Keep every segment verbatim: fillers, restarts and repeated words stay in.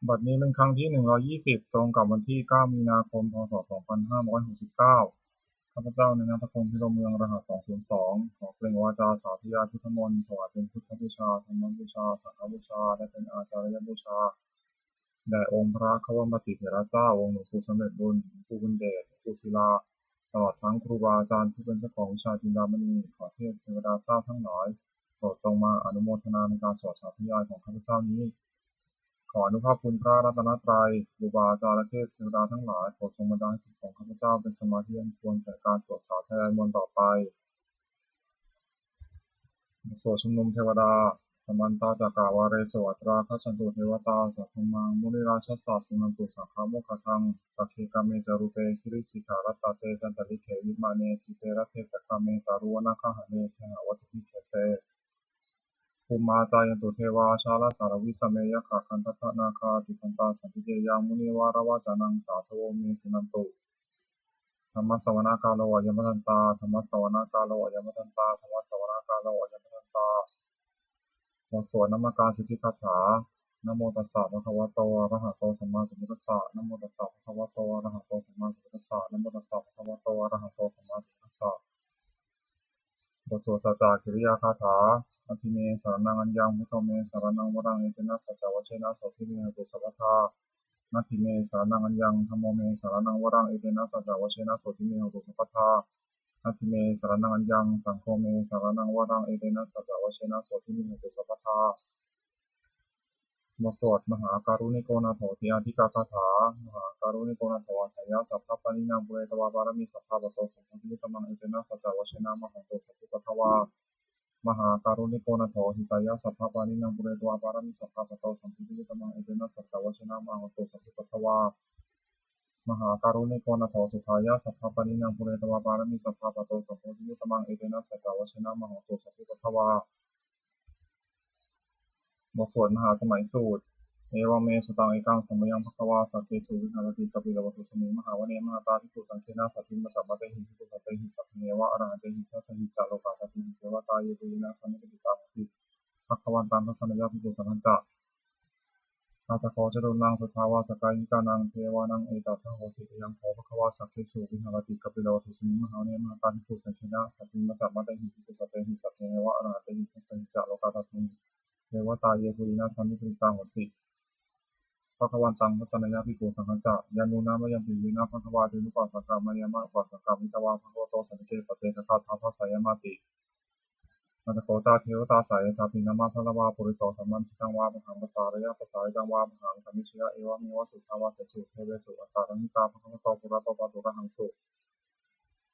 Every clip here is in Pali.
บัดนี้เป็นครั้งที่ หนึ่งร้อยยี่สิบ ตรงกับวันที่ เก้า มีนาคม พ.ศ. สองพันห้าร้อยหกสิบเก้า ข้าพเจ้า นายณัฐพงษ์ พิรมเมือง รหัส สองศูนย์สอง ขอเปล่งวาจาสาธยายพุทธมนต์ ถวายเป็นพุทธบูชา ธรรมบูชา สังฆบูชา และเป็นอาจาริยบูชา แด่องค์พระคัมภีร์เถระเจ้า องค์หลวงปู่สำเร็จบุญ หลวงปู่บุญเดช หลวงปู่ศิลา ตลอดทั้งครูบาอาจารย์ผู้เป็นเจ้าของวิชาจินดามณี ขอเทพเทวดาเจ้าทั้งหลาย โปรดจงมาอนุโมทนาในการสวดสาธยายของข้าพเจ้านี้ ขออานุภาพคุณพระรัตนตรัย ครูบาอาจารย์และเทพเทวดาทั้งหลาย โปรดจงบันดาลให้จิตของข้าพเจ้าเป็นสมาธิอันควรแก่การสวดสาธยายมนต์ต่อไป บทสวดชุมนุมเทวดา Samantā cakkavāḷesu atrāgacchantu devatā, saddhammaṃ munirājassa suṇantu saggamokkhadaṃ. Sagge kāme ca rūpe girisikharataṭe cantalikkhe vimāne, dīpe raṭṭhe ca gāme taruvanagahane gehavatthumhi khette, bhummā cāyantu devā jalathalavisame yakkhagandhabbanāgā, tiṭṭhantā santike yaṃ munivaravacanaṃ sādhavo me suṇantu. Dhammassavanakālo ayam bhadantā. Dhammassavanakālo ayam bhadantā. Dhammassavanakālo ayam bhadantā. บทสวดนมการสิทธิคาถา Namo tassa bhagavato arahato sammāsambuddhassa. Namo tassa bhagavato arahato sammāsambuddhassa. Namo tassa bhagavato arahato sammāsambuddhassa. บทสวดสัจจกิริยาคาถา Natthi me saraṇaṃ aññaṃ, buddho me saraṇaṃ varaṃ, etena saccavajjena sotthi me hotu sabbadā. Natthi me saraṇaṃ aññaṃ, dhammo me saraṇaṃ varaṃ, etena saccavajjena sotthi me hotu sabbadā. Natthi me saraṇaṃ aññaṃ, saṅgho me saraṇaṃ varaṃ, etena saccavajjena sotthi me hotu sabbadā. บทสวดมหาการุณิโกนาโถติอาทิกาคาถา Mahākāruṇiko nātho atthāya sabbapāṇinaṃ, pūretvā pāramī sabbā patto sambodhimuttamaṃ, etena saccavajjena mā hontu sabbupaddavā. Mahākāruṇiko nātho hitāya sabbapāṇinaṃ, pūretvā pāramī sabbā patto sambodhimuttamaṃ, etena saccavajjena mā hontu sabbupaddavā. Mahākāruṇiko nātho sukhāya sabbapāṇinaṃ, pūretvā pāramī sabbā patto sambodhimuttamaṃ, etena saccavajjena mā hontu sabbupaddavā. บทสวดมหาสมัยสูตร Evaṃ me sutaṃ. Ekaṃ samayaṃ bhagavā sakkesu viharati kapilavatthusmiṃ mahāvane mahatā bhikkhusaṅghena saddhiṃ pañcamattehi bhikkhusatehi sabbeheva arahantehi. Dasahi ca lokadhātūhi devatā yebhuyyena sannipatitā honti bhagavantaṃ dassanāya bhikkhusaṅghañca. Atha kho catunnaṃ suddhāvāsakāyikānaṃ devānaṃ etadahosi: Ayaṃ kho bhagavā sakkesu viharati kapilavatthusmiṃ mahāvane mahatā bhikkhusaṅghena saddhiṃ pañcamattehi bhikkhusatehi sabbeheva arahantehi. Dasahi ca lokadhātūhi devatā yebhuyyena sannipatitā honti bhagavantaṃ dassanāya bhikkhusaṅghañca. Yannūna mayampi yena bhagavā tenupasaṅkameyyāma upasaṅkamitvā bhagavato santike paccekagāthā bhāseyyāmāti. Atha kho tā devatā seyyathāpi nāma balavā puriso sammiñjitaṃ vā bāhaṃ pasāreyya, pasāritaṃ vā bāhaṃ sammiñjeyya, evameva suddhāvāsesu devesu antarahitā bhagavato purato pāturahaṃsu.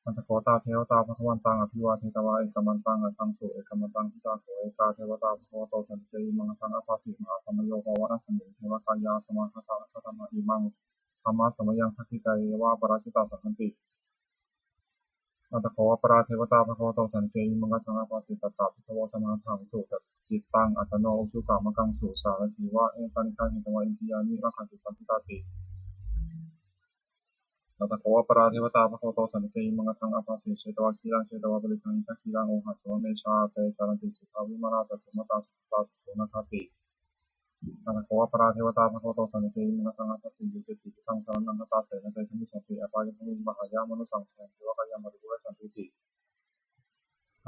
Atha kho tā devatā bhagavantaṃ abhivādetvā ekamantaṃ aṭṭhaṃsu. Ekamantaṃ ṭhitā kho ekā devatā bhagavato santike imaṃ gāthaṃ abhāsi: Mahāsamayo pavanasmiṃ, devakāyā samāgatā, āgatamha imaṃ dhammasamayaṃ, dakkhitāyeva aparājitasaṅghanti. Atha kho aparā devatā bhagavato santike imaṃ gāthaṃ abhāsi: Tatra bhikkhavo samādahaṃsu, sakiccānaṃ attano ujukamakaṃsu, sārathīva nettāni gahetvā, indriyāni rakkhanti paṇḍitāti. Atha kho aparā devatā bhagavato santike imaṃ gāthaṃ abhāsi: Chetvā khīlaṃ chetvā palighaṃ, indakhīlaṃ ohaccamanejā, te caranti suddhā vimalā, cakkhumatā sudantā susunāgāti. Atha kho aparā devatā bhagavato santike imaṃ gāthaṃ abhāsi: Ye keci buddhaṃ saraṇaṃ gatāse, na te gamissanti apāyabhūmiṃ, pahāya mānusaṃ dehaṃ, devakāyaṃ paripūressantīti.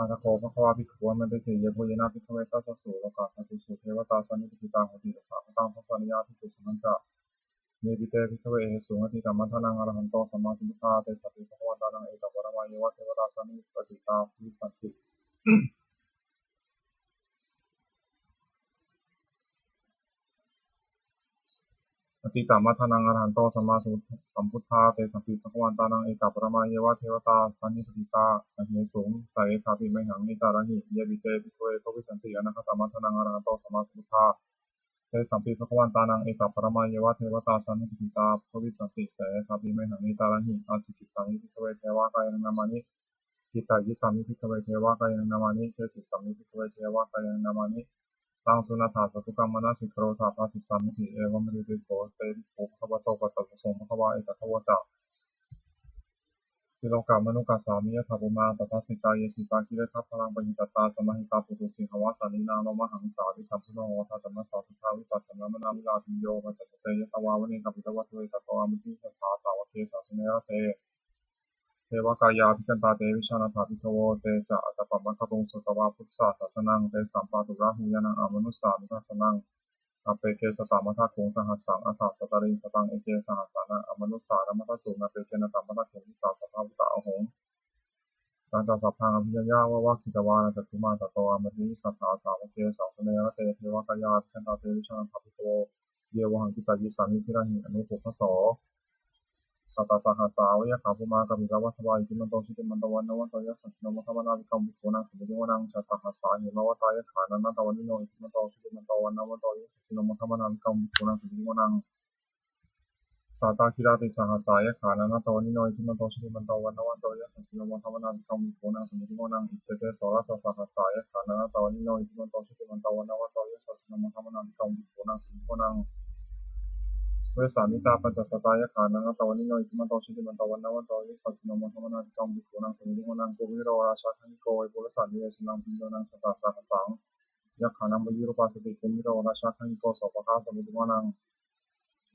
Atha kho bhagavā bhikkhū āmantesi: Yebhuyyena bhikkhave dasasu lokadhātūsu devatā sannipatitā honti tathāgataṃ dassanāya bhikkhusaṅghañca. Yepi te bhikkhave ahesuṃ atītamaddhānaṃ arahanto sammāsambuddhā, tesampi bhagavantānaṃ etaparamāyeva devatā sannipatitā bhavissanti. Atītamaddhānaṃ arahanto sammāsambuddhā, tesampi bhagavantānaṃ etaparamāyeva devatā sannipatitā ahesuṃ, seyyathāpi mayhaṃ etarahi. Yepi te bhikkhave bhavissanti anāgatamaddhānaṃ arahanto sammāsambuddhā, tesampi bhagavantānaṃ etaparamāyeva devatā sannipatitā bhavissanti, seyyathāpi mayhaṃ etarahi. Ācikkhissāmi bhikkhave devakāyānaṃ nāmāni, kittayissāmi bhikkhave devakāyānaṃ nāmāni, desissāmi bhikkhave devakāyānaṃ nāmāni, taṃ suṇātha sādhukaṃ manasikarotha bhāsissāmīti. Evaṃ bhanteti kho te bhikkhū bhagavato paccassosuṃ. Bhagavā etadavoca: silokamanukassāmi, yattha bhummā tadassitā, ye sitā girigabbharaṃ, pahitattā samāhitā, puthū sīhāva sallīnā, lomahaṃsābhisambhuno, odātamanasā suddhā, vippasannamanāvilā. Bhiyyo pañcasate ñatvā, vane kāpilavatthave, tato āmantayi satthā, sāvake sāsane rate. Devakāyā abhikkantā, te vijānātha bhikkhavo. Te ca ātappamakaruṃ, sutvā buddhassa sāsanaṃ. Tesampāturahu ñāṇaṃ, amanussāna dassanaṃ. Appeke satamaddakkhuṃ, sahassaṃ atha sattariṃ. Sataṃ eke sahassānaṃ, amanussānamaddasuṃ. Appeke nātamaddakkhuṃ, disā sabbā phuṭā ahuṃ. Tañca sabbaṃ abhiññāya, vavakkhitvāna cakkhumā, tato āmantayi satthā, sāvake sāsane rate. Devakāyā abhikkantā, te vijānātha bhikkhavo. Ye vohaṃ kittayissāmi, girāhi anupubbaso. Sattasahassā va yakkhā, bhummā kāpilavatthavā, iddhimanto jutimanto, vaṇṇavanto yasassino, modamānā abhikkāmuṃ, bhikkhūnaṃ samitiṃ vanaṃ. Chasahassā hemavatā, yakkhā nānattavaṇṇino, iddhimanto jutimanto, vaṇṇavanto yasassino, modamānā abhikkāmuṃ, bhikkhūnaṃ samitiṃ vanaṃ. Sātāgirā tisahassā, yakkhā nānattavaṇṇino, iddhimanto jutimanto, vaṇṇavanto yasassino, modamānā abhikkāmuṃ, bhikkhūnaṃ samitiṃ vanaṃ. Icchete soḷasasahassā, yakkhā nānattavaṇṇino, iddhimanto jutimanto, vaṇṇavanto yasassino, modamānā abhikkāmuṃ, bhikkhūnaṃ samitiṃ vanaṃ. Vessāmittā pañcasatā, yakkhā nānattavaṇṇino, iddhimanto jutimanto, vaṇṇavanto yasassino, modamānā abhikkāmuṃ, bhikkhūnaṃ samitiṃ vanaṃ. Kumbhīro rājagahiko, vepullassa nivesanaṃ, bhiyyo naṃ satasahassaṃ, yakkhānaṃ payirupāsati, kumbhīro rājagahiko, sopāga samitiṃ vanaṃ.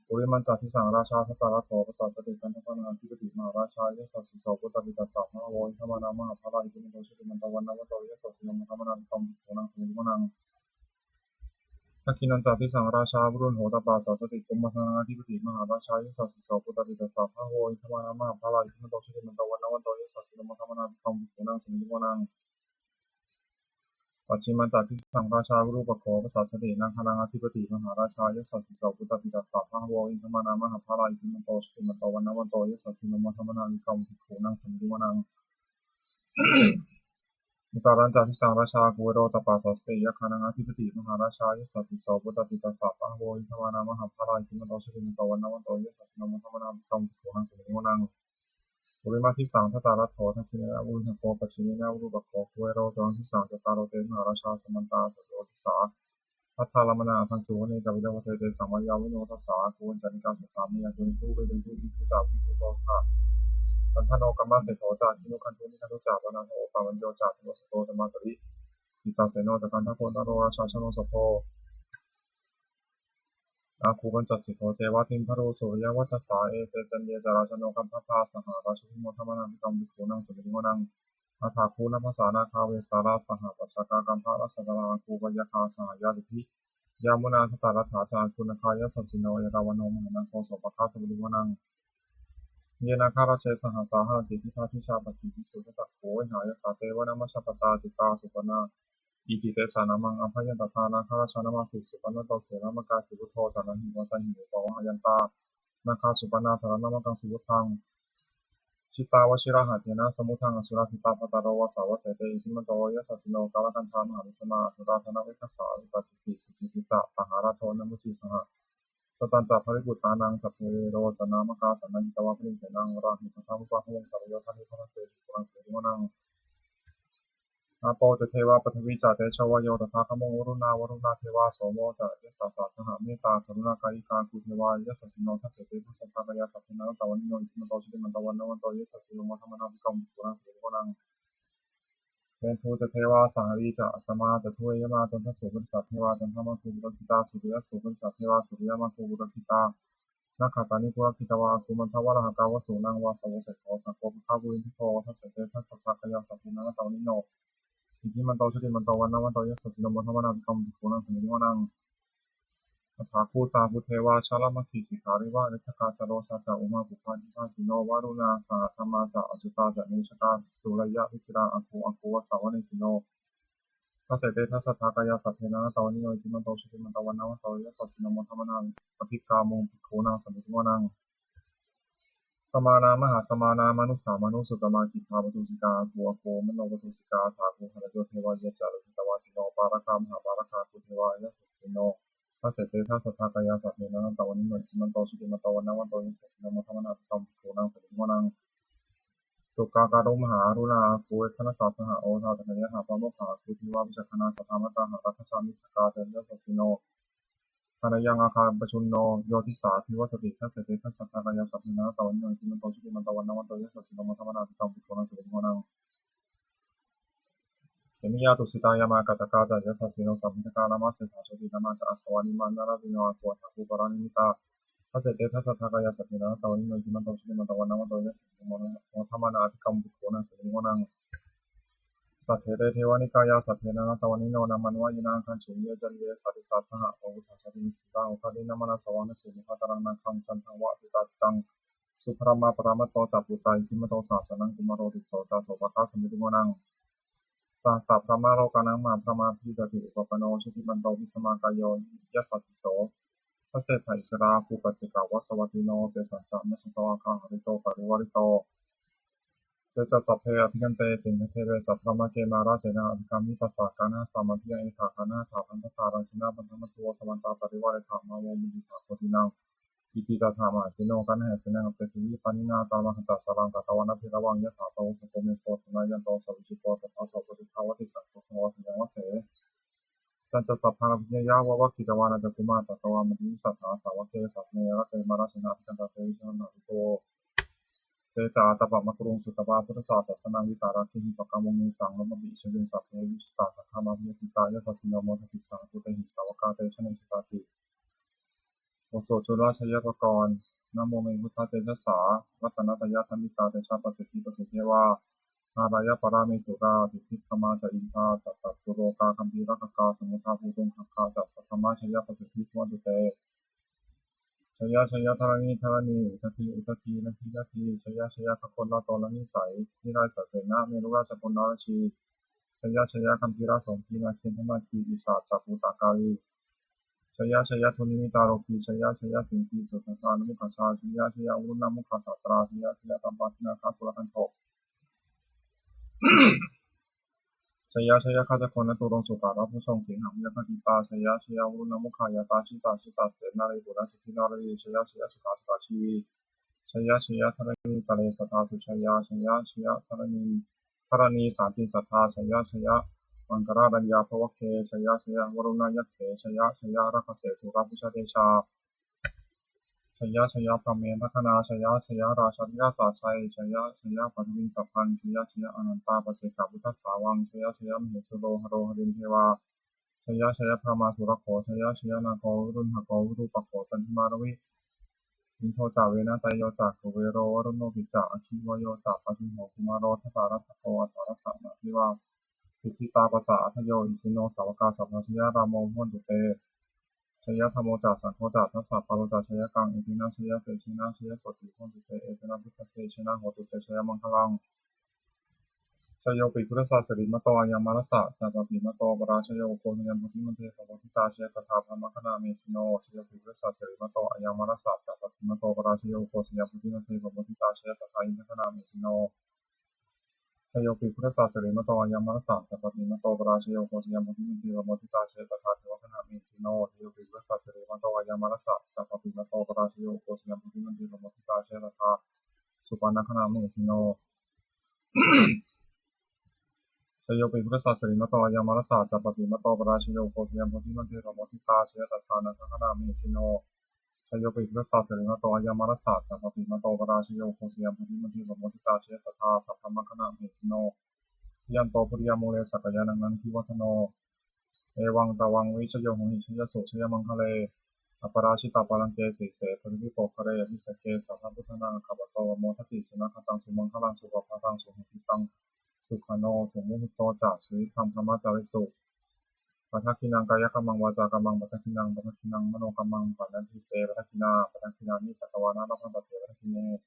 Purimañca disaṃ rājā, dhataraṭṭho pasāsati, gandhabbānaṃ ādhipati, mahārājā yasassi so. Puttāpi tassa bahavo, indanāmā mahabbalā, iddhimanto jutimanto, vaṇṇavanto yasassino, modamānā abhikkāmuṃ, bhikkhūnaṃ samitiṃ vanaṃ. Dakkhiṇañca disaṃ rājā, virūḷho tappasā sati, kumbhaṇḍānaṃ ādhipati, mahārājā yasassi so. Puttāpi tassa bahavo, indanāmā mahabbalā, iddhimanto jutimanto, vaṇṇavanto yasassino, modamānā abhikkāmuṃ, bhikkhūnaṃ samitiṃ vanaṃ. Pacchimañca disaṃ rājā, virūpakkho pasāsati, nāgānaṃ ādhipati, mahārājā yasassi so. Puttāpi tassa bahavo, indanāmā mahabbalā, iddhimanto jutimanto, vaṇṇavanto yasassino, modamānā abhikkāmuṃ, bhikkhūnaṃ samitiṃ vanaṃ. Uttarañca disaṃ rājā, kuvero tappasā sati, yakkhānaṃ ādhipati, mahārājā yasassi so. Puttāpi tassa bahavo, indanāmā mahabbalā, iddhimanto jutimanto, vaṇṇavanto yasassino, modamānā abhikkāmuṃ, bhikkhūnaṃ samitiṃ vanaṃ. Purimaṃ disaṃ dhataraṭṭho, dakkhiṇena virūḷhako, pacchimena virūpakkho, kuvero uttaraṃ disaṃ. Cattāro te mahārājā, samantā caturo disā, daddallamānā aṭṭhaṃsu, vane kāpilavatthave. Tesaṃ māyāvino dāsā, āgū vañcanikā saṭhā, māyā kuṭeṇḍu veṭeṇḍu, viṭū ca viṭuṭo saha, candano kāmaseṭṭho ca, kinnughaṇḍu nighaṇḍu ca, panādo opamañño ca, tiḷaso candamātari, cittaseno ca gandhabbo, naḷo rājā janosabho, āgū pañcaseṭṭho ceva, timbarū suriyavacchasā, ete caññe ca rājāno, gandhabbā saha rājubhi, modamānā abhikkāmuṃ, bhikkhūnaṃ samitiṃ vanaṃ. Athāgū nābhasā nāgā, vesālā sahatacchakā, kambalassatarā, āgū pāyāgā saha ñātibhi, yāmunā dhataraṭṭhā ca, āgū nāgā yasassino, erāvaṇo mahānāgo, sopāga samitiṃ vanaṃ. Ye nāgarāje sahasā haranti, dibbā dijā pakkhi visuddhacakkhū, vehāyasā te vanamajjhapattā, citrā supaṇṇā iti tesa nāmaṃ. Abhayantadā nāgarājānamāsi, supaṇṇato khemamakāsi buddho, saṇhāhi vācāhi upavhayantā, nāgā supaṇṇā saraṇamakaṃsu buddhaṃ. Jitā vajirahatthena samuddaṃ asurā sitā, bhātaro vāsavassete iddhimanto yasassino, kālakañjā mahābhismā asurā dānaveghasā, vepacitti sucitti ca pahārādo namucī saha, satañca baliputtānaṃ sabbe verocanāmakā, sannayhitvā baliṃ senaṃ rāhubhaddamupāgamuṃ, samayodāni bhaddante bhikkhūnaṃ samitiṃ vanaṃ. Āpo ca devā paṭhavī ca tejo vāyo tadāgamuṃ, varuṇā vāruṇā devā somo ca yasasā saha, mettākaruṇākāyikā āgū devā yasassino, dasete dasadhā kāyā sabbe nānattavaṇṇino, iddhimanto jutimanto vaṇṇavanto yasassino, modamānā abhikkāmuṃ bhikkhūnaṃ samitiṃ vanaṃ. Veṇḍū ca devā sahalī ca asamā ca duve yamā, candassūpanisā devā candamāgū purakkhitā, sūriyassūpanisā devā sūriyamāgū purakkhitā, nakkhattāni purakkhitvā āgū mandavalāhakā, vasūnaṃ vāsavo seṭṭho sakko pāgā purindado, dasete dasadhā kāyā sabbe nānattavaṇṇino, iddhimanto jutimanto vaṇṇavanto yasassino, modamānā abhikkāmuṃ bhikkhūnaṃ samitiṃ vanaṃ. Athāgū sahabhū devā jalamaggisikhāriva, ariṭṭhakā ca rojā ca ummāpupphanibhāsino, varuṇā sahadhammā ca accutā ca anejakā, sūleyyarucirā āgū āgū vāsavanesino, dasete dasadhā kāyā sabbe nānattavaṇṇino, iddhimanto jutimanto vaṇṇavanto yasassino, modamānā abhikkāmuṃ bhikkhūnaṃ samitiṃ vanaṃ. Samānā mahāsamānā mānusā mānusuttamā, khiḍḍāpadūsikā āgū āgū manopadūsikā, athāgū harayo devā ye ca lohitavāsino, pāragā mahāpāragā āgū devā yasassino, dasete dasadhā kāyā sabbe nānattavaṇṇino, iddhimanto jutimanto vaṇṇavanto yasassino, modamānā abhikkāmuṃ bhikkhūnaṃ samitiṃ vanaṃ. Sukkā karumhā aruṇā āgū veghanasā saha, odātagayhā pāmokkhā āgū devā vicakkhaṇā, sadāmattā hāragajā missakā ca yasassino, hanayaṃ āgā pajjunno, yo disā abhivassati. Dasete dasadhā kāyā, sabbe nānattavaṇṇino, iddhimanto jutimanto, vaṇṇavanto yasassino, modamānā abhikkāmuṃ, bhikkhūnaṃ samitiṃ vanaṃ. Khemiyā tusitā yāmā, kaṭṭhakā ca yasassino, lambitakā lāmaseṭṭhā, jotināmā ca āsavā, nimmānaratino āgū, athāgū paranimmitā. Dasete dasadhā kāyā, sabbe nānattavaṇṇino, iddhimanto jutimanto, vaṇṇavanto yasassino, modamānā abhikkāmuṃ, bhikkhūnaṃ samitiṃ vanaṃ. Saṭṭhete devanikāyā, sabbe nānattavaṇṇino, nāmanvayena āgañchuṃ, ye caññe sadisā saha. Pavutthajātimakkhilaṃ, oghatiṇṇamanāsavaṃ, dakkhemoghataraṃ nāgaṃ, candaṃva asitātitaṃ. Subrahmā paramatto ca, puttā iddhimato saha, sanaṅkumāro tisso ca, sopāga samitiṃ vanaṃ. Sahassabrahmalokānaṃ, mahābrahmābhitiṭṭhati, upapanno jutimanto, bhismākāyo yasassi so. Dasettha issarā āgū, paccekavasavattino, tesañca majjhato āgā, hārito parivārito. Te ca sabbe abhikkante, sinde deve sabrahmake, mārasenā abhikkāmi, tassa kaṇhassa mandiyaṃ, etha gaṇhatha bandhatha, rāgena bandhamatthu vo, samantā parivāretha, mā vo muñcittha koci naṃ. Iti tattha mahāseno, kaṇhasenaṃ apesayi, pāṇinā talamāhacca, saraṃ katvāna bheravaṃ, yathā pāvussako megho, thanayanto savijjuko, tadā so paccudāvatti, saṅkuddho asayaṃvase. Tañca sabbaṃ abhiññāya, vavakkhitvāna cakkhumā, tato āmantayi satthā, sāvake sāsane rate, mārasenā abhikkantā, te vijānātha bhikkhavo. Te ca ātappamakaruṃ, sutvā buddhassa sāsanaṃ, vītarāgehi pakkāmuṃ, nesaṃ lomampi iñjayuṃ. Sabbe vijitasaṅgāmā, bhayātītā yasassino, modanti saha bhūtehi, sāvakā te janesutāti. บทสวดจุลชัยปกรณ์ Namo me buddhatejasā, ratanattayadhammikā, tejapasiddhi pasīdevā, hārāya parāme surā, siddhikamā ca indā, ca catulokā gambhīrakkhakā, samuddā bhūtuṃ gaggā ca, saddhammajayapasidhi bhavantu te. Jaya jaya dharaṇi dharaṇī, udadhi udadhī, nadi nadī, jaya jaya gagonlatonlanisai, niraisasenna merurājabalanarajī, jaya jaya gambhīrasombhī, nāgendanāgī, pisācabhūtakālī, jaya jaya dunnimittarogī, jaya jaya siṅgī sudaṭṭhānamukhajā, jaya jaya varuṇṇamukhasātrā, jaya jaya dāvaggicakkamasanāga sūlakaṇṭho, jaya jaya gajagonnaturaṅga sukarabhujaṅga, sīhabyagghadīpā, jaya jaya varuṇṇamukhayātrā, jita jita senārī puna siddhi naraṅgī, jaya jaya sukhā sukhā jīvī, jaya jaya dharaṇītale sadā sujayā, jaya jaya dharaṇī dharaṇī sānti sadā, jaya jaya maṅkararājaṃ bhavagge, jaya jaya varuṇṇayakkhe, jaya jaya rakkhase surabhujatejā, jaya jaya brahmendagaṇā, jaya jaya rājādhirājasājjai, jaya jaya paṭhaviṃ sabbaṃ, jaya jaya anantā paccekabuddhasāvaṃ, jaya jaya mahesuro haro harindevā, jaya jaya brahmā surakkho, jaya jaya nāgo viruḷhako virūpakkho candimā ravi, indo ca venateyyo ca kuvero varuṇopi ca, aggi vāyo ca pājuṇho kumāro dhataraṭṭhako, aṭṭhārasa mahādevā siddhitāpasa-ādayo, isino sāvakā sabbā jaya rāmo bhavantu te. Jaya dhammo ca saṅgho ca dasapālo ca jayakaṃ, etena jayatejena jayasotthī bhavantu te, etena buddhatejena hotu te jayamaṅgalaṃ. Jayopi buddhassa sirīmato ayaṃ mārassa ca pāpimato parājayo, ugghosayaṃ bodhimaṇḍe pamoditā, jaya tadā brahmagaṇā mahesino. Jayopi buddhassa sirīmato ayaṃ mārassa ca pāpimato parājayo, ugghosayaṃ bodhimaṇḍe pamoditā, jaya tadā indagaṇā mahesino. Jayopi buddhassa sirīmato ayaṃ mārassa ca pāpimato parājayo, ugghosayaṃ bodhimaṇḍe pamoditā, jaya tadā devagaṇā mahesino. Jayopi buddhassa sirīmato ayaṃ mārassa ca pāpimato parājayo, ugghosayaṃ bodhimaṇḍe pamoditā, jaya tadā supaṇṇagaṇā mahesino. Jayopi buddhassa sirīmato ayaṃ mārassa ca pāpimato parājayo, ugghosayaṃ bodhimaṇḍe pamoditā, jaya tadā nāgagaṇā mahesino. Jayopi buddhassa sirīmato ayaṃ mārassa ca pāpimato parājayo, ugghosayaṃ bodhimaṇḍe pamoditā, jaya tadā sabrahmagaṇā mahesino. Jayanto bodhiyā mūle sakyānaṃ nandivaḍḍhano, evaṃ tvaṃ vijayo hohi jayassu jayamaṅgale. Aparājitapallaṅke sīse paṭhavipokkhare, abhiseke sabbabuddhānaṃ aggappatto pamodati. Sunakkhattaṃ sumaṅgalaṃ supabhātaṃ suhuṭṭhitaṃ, sukhaṇo sumuhutto ca suyiṭṭhaṃ brahmacārisu. Padakkhiṇaṃ kāyakammaṃ vācākammaṃ padakkhiṇaṃ, padakkhiṇaṃ manokammaṃ paṇidhī te padakkhiṇā. Padakkhiṇāni katvāna labhantatthe padakkhiṇe.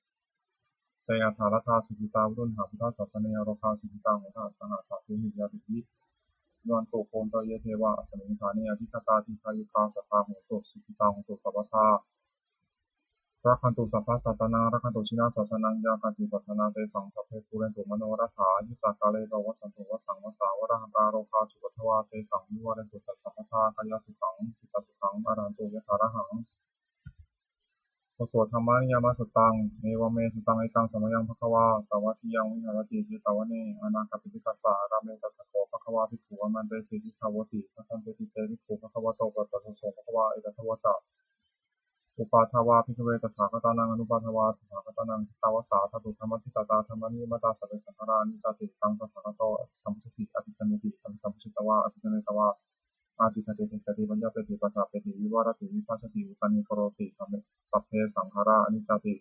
Te atthaladdhā sukhitā viruḷhā buddhasāsane, arogā sukhitā hotha saha sabbehi ñātibhi. Suṇantu bhonto ye devā asmiṃ ṭhāne adhigatā, dīghāyukā sadā hontu, sukhitā hontu sabbadā. Rakkhantu sabbasattānaṃ, rakkhantu jinasāsanaṃ, yā kāci patthanā tesaṃ, sabbe pūrentu manorathā. Yuttakāle pavassantu vassaṃ vassā valāhakā, rogā cupaddavā tesaṃ nivārentu ca sabbadā. Kāyasukhaṃ cittasukhaṃ arahantu yathārahaṃ. บทสวดธัมมนิยามสุตตัง Evaṃ me sutaṃ. Ekaṃ samayaṃ bhagavā sāvatthiyaṃ viharati jetavane anāthapiṇḍikassa ārāme. Tatra kho bhagavā bhikkhū āmantesi bhikkhavoti. Bhadanteti te bhikkhū bhagavato paccassosuṃ. Bhagavā etadavoca. Uppādā vā bhikkhave tathāgatānaṃ anuppādā vā tathāgatānaṃ, ṭhitā va sā dhātu dhammaṭṭhitatā dhammaniyāmatā sabbe saṅkhārā aniccāti. Taṃ tathāgato abhisambujjhati abhisameti, abhisambujjhitvā abhisametvā ācikkhati deseti paññapeti paṭṭhapeti vivarati vibhajati uttānīkaroti sabbe saṅkhārā aniccāti.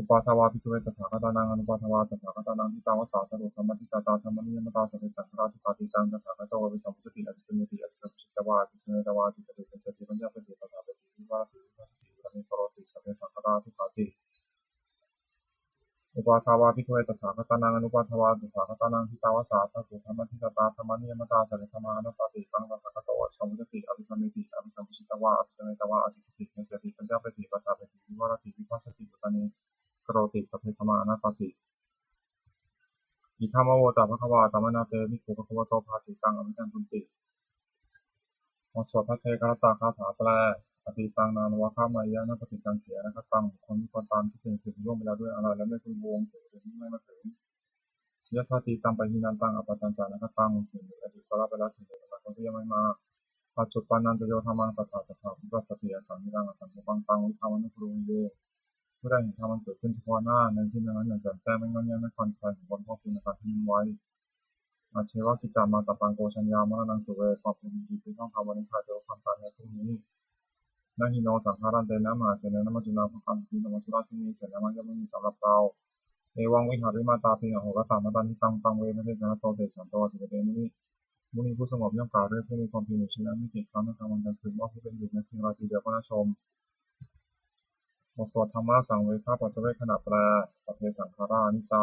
Uppādā vā bhikkhave tathāgatānaṃ anuppādā vā tathāgatānaṃ, ṭhitā va sā dhātu dhammaṭṭhitatā dhammaniyāmatā sabbe saṅkhārā dukkhāti. Taṃ tathāgato abhisambujjhati abhisameti, abhisambujjhitvā abhisametvā ācikkhati deseti paññapeti paṭṭhapeti vivarati vibhajati uttānīkaroti sabbe saṅkhārā dukkhāti. Uppādā vā bhikkhave tathāgatānaṃ anuppādā vā tathāgatānaṃ, ṭhitā va sā dhātu dhammaṭṭhitatā dhammaniyāmatā sabbe dhammā anattāti. Taṃ tathāgato abhisambujjhati abhisameti, abhisambujjhitvā abhisametvā ācikkhati deseti paññapeti paṭṭhapeti vivarati vibhajati uttānīkaroti sabbe dhammā anattāti. Idamavoca bhagavā. Attamanā te bhikkhū bhagavato bhāsitaṃ abhinandunti. บทสวดภัทเทกรัตตคาถาแปล Atītaṃ nānvāgameyya, nappaṭikaṅkhe anāgataṃ. บุคคลไม่ควรตามคิดถึงสิ่งที่ล่วงไปแล้วด้วยอาลัย และไม่ควรพะวงถึงสิ่งที่ยังไม่มาถึง Yadatītampahīnantaṃ, appattañca anāgataṃ. สิ่งหนึ่งในอดีตก็ละไปแล้ว สิ่งหนึ่งในอนาคตก็ยังไม่มา Paccuppannañca yo dhammaṃ, tattha tattha vipassati, asaṃhiraṃ asaṅkuppaṃ, taṃ viddhā manubrūhaye. ผู้ใดเห็นธรรมอันเกิดขึ้นเฉพาะหน้าในที่นั้นๆอย่างแจ่มแจ้ง ไม่ง่อนแง่น ไม่คลอนแคลน ถึงความพอกพูนอาการที่มีไว้ Ajjeva kiccamātappaṃ, ko jaññā maraṇaṃ suve. ความเพียรเป็นกิจที่ต้องทำวันนี้ คลายจากความตายในพรุ่งนี้ Na hi no saṅgarantena, mahāsenena maccunā bhaddamti. นมังสุราชินีเสนาม้าย่อมไม่มีสำหรับเรา Evaṃ vihārimātāpiṃ, ahorattamatanditaṃ, taṃ ve bhaddekarattoti, santo ācikkhate muni. มุนีผู้สงบย่อมกล่าวเรียกผู้มีความเพียรอยู่เช่นนั้น ไม่เกียจคร้านทั้งกลางวันกลางคืน ว่าผู้เป็นอยู่ในเพียงราตรีเดียวก็น่าชม บทสวดธัมมสังเวคปัจจเวกขณะแปล Sabbe saṅkhārā aniccā.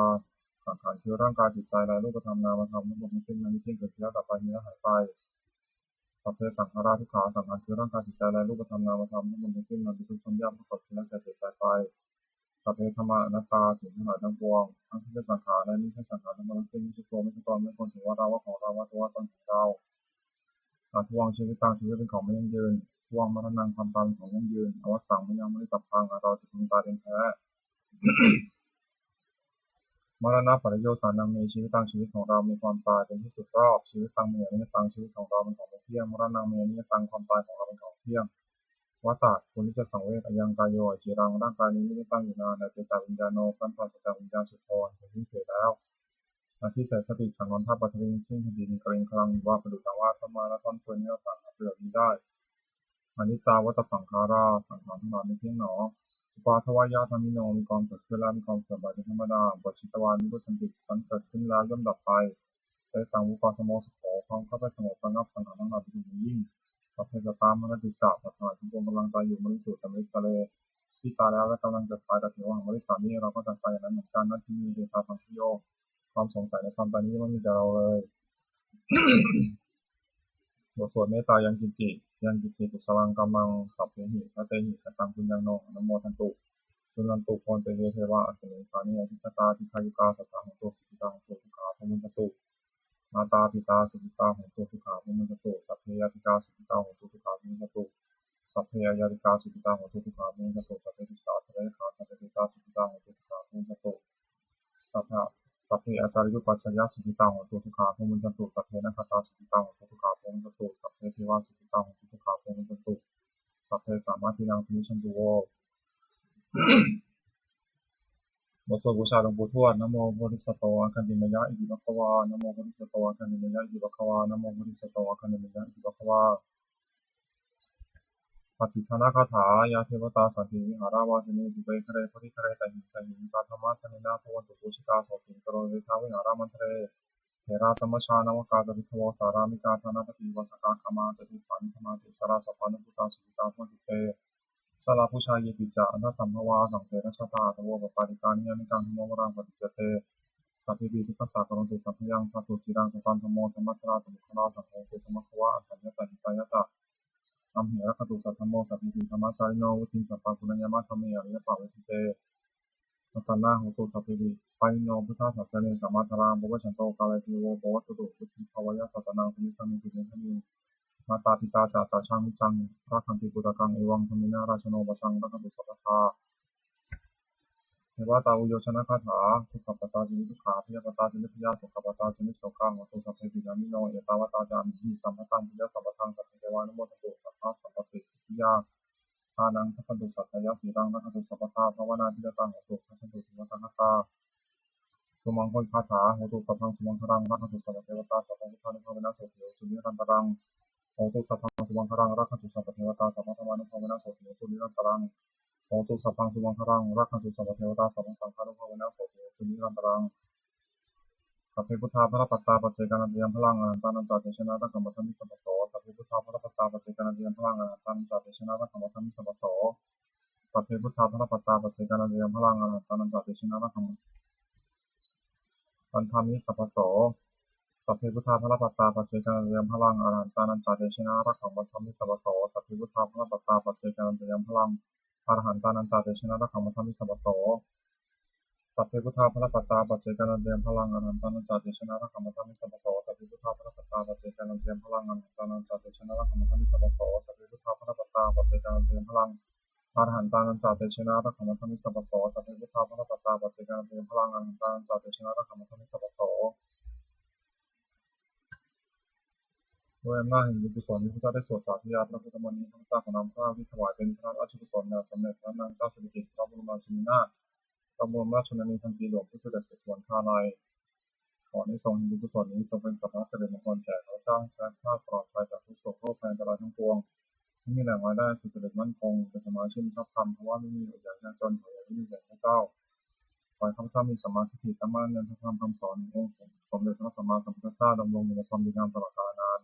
สังขารคือร่างกายจิตใจและรูปธรรมนามธรรมทั้งหมดทั้งสิ้น มันไม่เที่ยง เกิดขึ้นแล้วดับไป มีแล้วหายไป Sabbe saṅkhārā dukkhā. สังขารคือร่างกายจิตใจและรูปธรรมนามธรรมทั้งหมดทั้งสิ้น มันเป็นทุกข์ทนยาก เพราะเกิดขึ้นแล้วแก่เจ็บตายไป Sabbe dhammā anattā. สิ่งทั้งหลายทั้งปวง ทั้งที่เป็นสังขารและไม่ใช่สังขารทั้งหมดทั้งสิ้น ไม่ใช่ตัว ไม่ใช่ตน ไม่ควรถือว่าเรา ว่าของเรา ว่าตัวว่าตนของเรา Adhuvaṃ jīvitaṃ. ชีวิตเป็นของไม่ยั่งยืน Dhuvaṃ maraṇaṃ. ความตายเป็นของยั่งยืน Avassaṃ mayaṃ maritabbaṃ. อันเราจะพึงตายเป็นแท้ Maraṇapariyosānaṃ me jīvitaṃ. ชีวิตของเรามีความตายเป็นที่สุดรอบ Jīvitaṃ me aniyataṃ. ชีวิตของเราเป็นของไม่เที่ยง Maraṇaṃ me aniyataṃ. ความตายของเราเป็นของเที่ยง Vata ควรที่จะสังเวช Ayaṃ kāyo aciraṃ. ร่างกายนี้ไม่ได้ตั้งอยู่นาน Nācetaviññāṇo. ครั้นปราศจากวิญญาณ Chuḍḍho อันถูกทิ้งเสียแล้ว Adhisessati. ฉันทวันตะปฐวี ซึ่งแผ่นดิน Kaliṅgaraṃ. Iva ประดุจดังว่า ท่อนไม้และท่อนฟืน Niratthaṃ. หาประโยชน์มิได้ Aniccā vata saṅkhārā. สังขารทั้งหลายไม่เที่ยงหนอ Uppādavayadhammino. มีความเกิดขึ้นแล้วมีความเสื่อมไปเป็นธรรมดา Uppajjitvā nirujjhanti. ครั้นเกิดขึ้นแล้วย่อมดับไป Tesaṃ vūpasamo sukho. ความเข้าไปสงบระงับสังขารทั้งหลายเป็นสุขอย่างยิ่ง Sabbe sattā maranti ca. สัตว์ทั้งหลายทั้งปวงกำลังตายอยู่ Mariṃsu ca marissare. ที่ตายแล้วและกำลังจะตาย Tathevāhaṃ marissāmi. เราก็จะตายอย่างนั้นเหมือนกัน Natthi me ettha saṃsayo. ความสงสัยในความตายนี้ไม่มีแก่เราเลย บทสวดเมตตายังกิญจิ Yaṃ kiñci kusalaṃ kammaṃ sabbehi katehi kataṃ puññaṃ no anumodantu. Suṇantu bhonto ye devā asmiṃ ṭhāne adhigatā dīghāyukā sadā hontu sukhitā hontu dukkhā pamuñcantu. Mātā pitā sukhitā hontu dukkhā pamuñcantu. Sabbe ñātikā sukhitā hontu dukkhā pamuñcantu. Sabbe aññātikā sukhitā hontu dukkhā pamuñcantu. Sabbe disā sabbe yakkhā sabbe petā sukhitā hontu dukkhā pamuñcantu. Sabbe, sabbe ācariyupajjhāyā sukhitā hontu dukkhā pamuñcantu. Sabbe nakkhattā sukhitā hontu dukkhā pamuñcantu. Sabbe devā sukhitā hontu dukkhā pamuñcantu. Sabbe sampattīnaṃ samijjhantu vo. บทสวดบูชาหลวงปู่ทวด Namo bodhisatto āgantimāya iti bhagavā. Namo bodhisatto āgantimāya iti bhagavā. Namo bodhisatto āgantimāya iti bhagavā. Pattidānagāthā. Yā devatā santi vihāravāsinī, thūpe ghare bodhighare tahiṃ tahiṃ, tā dhammadānena bhavantu pūjitā, sotthiṃ karontedha vihāramaṇḍale. Therā ca majjhā navakā ca bhikkhavo, sārāmikā dānapatī upāsakā, gāmā ca desā nigamā ca issarā, sappāṇabhūtā sukhitā bhavantu te. Jalābujā yepi ca aṇḍasambhavā, asaṃsedajātā athavopapātikā, niyyānikaṃ dhammavaraṃ paṭicca te, sabbepi dukkhassa karontu saṅkhayaṃ. Ṭhātu ciraṃ sataṃ dhammo, dhammaddharā ca puggalā, saṅgho hotu samaggo va, atthāya ca hitāya ca. Amhe rakkhatu saddhammo, sabbepi dhammacārino, vuḍḍhiṃ sampāpuṇeyyāma, dhamme ariyappavedite. Pasannā hontu sabbepi, pāṇino buddhasāsane, sammā dhāraṃ pavecchanto, kāle devo pavassatu, vuḍḍhibhāvāya sattānaṃ, samiddhaṃ netu medaniṃ. mātā pitā ca atrajaṃ niccaṃ rakkhanti puttakaṃ, evaṃ dhammena rājāno pajaṃ rakkhantu sabbadā. Devatāuyyojanagāthā. Dukkhappattā ca niddukkhā, bhayappattā ca nibbhayā, sokappattā ca nissokā, hontu sabbepi pāṇino. Ettāvatā ca amhehi sambhataṃ puññasampadaṃ, sabbe devānumodantu sabbasampattisiddhiyā. Dānaṃ dadantu saddhāya, sīlaṃ rakkhantu sabbadā, bhāvanābhiratā hontu, gacchantu devatāgatā. Sumaṅgalagāthā. Hotu sabbaṃ sumaṅgalaṃ, rakkhantu sabbadevatā, sabbabuddhānubhāvena sotthī hontu nirantaraṃ. Hotu sabbaṃ sumaṅgalaṃ, rakkhantu sabbadevatā, sabbadhammānubhāvena sotthī hontu nirantaraṃ. Hotu sabbaṃ sumaṅgalaṃ, rakkhantu sabbadevatā, sabbasaṅghānubhāvena sotthī hontu nirantaraṃ. Sabbe buddhā balappattā, paccekānañca yaṃ balaṃ, arahantānañca tejena, rakkhaṃ bandhāmi sabbaso. Sabbe buddhā balappattā, paccekānañca yaṃ balaṃ, arahantānañca tejena, rakkhaṃ bandhāmi sabbaso. Sabbe buddhā balappattā, paccekānañca yaṃ balaṃ, arahantānañca tejena, rakkhaṃ bandhāmi sabbaso. Sabbe buddhā balappattā, paccekānañca yaṃ balaṃ, arahantānañca tejena, rakkhaṃ bandhāmi sabbaso. Sabbe buddhā balappattā, paccekānañca yaṃ balaṃ, arahantānañca tejena, rakkhaṃ bandhāmi sabbaso. Sabbe buddhā balappattā, paccekānañca yaṃ balaṃ, arahantānañca tejena, rakkhaṃ bandhāmi sabbaso. Sabbe buddhā balappattā, paccekānañca yaṃ balaṃ, arahantānañca tejena, rakkhaṃ bandhāmi sabbaso. Sabbe buddhā balappattā, paccekānañca yaṃ balaṃ, arahantānañca tejena, rakkhaṃ bandhāmi sabbaso. Sabbe buddhā balappattā, paccekānañca yaṃ balaṃ, arahantānañca tejena, rakkhaṃ bandhāmi sabbaso. ด้วยอำนาจแห่งบุญกุศลที่พระเจ้าได้สวดสาธยายพระพุทธมนต์นี้ ข้าพเจ้าขอน้อมเกล้าถวายเป็นพระราชกุศลแด่สมเด็จพระนางเจ้าสิริกิติ์ พระบรมราชินีนาถ พระบรมราชชนนีพันปีหลวง ผู้เสด็จสู่สวรรคาลัย ขออานิสงส์แห่งบุญกุศลนี้จงเป็นสรรพสิริมงคลแก่ข้าพเจ้า ให้แคล้วคลาดปลอดภัยจากทุกข์โศกโรคภัยอันตรายทั้งปวง ให้มีแหล่งรายได้สุจริตมั่นคง เป็นสมาชิกทรัพย์ธรรม เพราะว่าไม่มีอดอยากยากจน ขออย่าได้มีแก่ข้าพเจ้า ขอให้ข้าพเจ้ามีสัมมาทิฏฐิตั้งมั่นในพระธรรมคำสอนขององค์สมเด็จพระสัมมาสัมพุทธเจ้า ดำรงอยู่ในความดีงามตลอดกาลนาน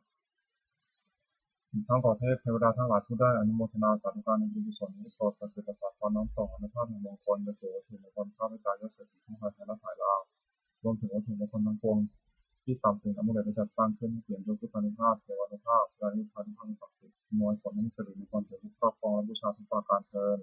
อีกทั้งขอเทพเทวดาทั้งหลายผู้ได้อนุโมทนาสาธุการในบุญกุศลนี้ โปรดประสิทธิ์ประสาทพรน้อมส่งอานุภาพแห่งมงคลไปสู่วัตถุมงคลพระปิดตายอดเศรษฐีทั้งภายไทยและภายลาว รวมถึงวัตถุมงคลทั้งปวงที่สามสิ่งอมูลเลตได้จัดสร้างขึ้น ให้เปี่ยมด้วยพุทธานุภาพ เทวานุภาพ และอนุภาพที่ศักดิ์สิทธิ์ อำนวยผลให้มีสิริมงคลแก่ผู้ครอบครองและบูชาทุกประการเทอญ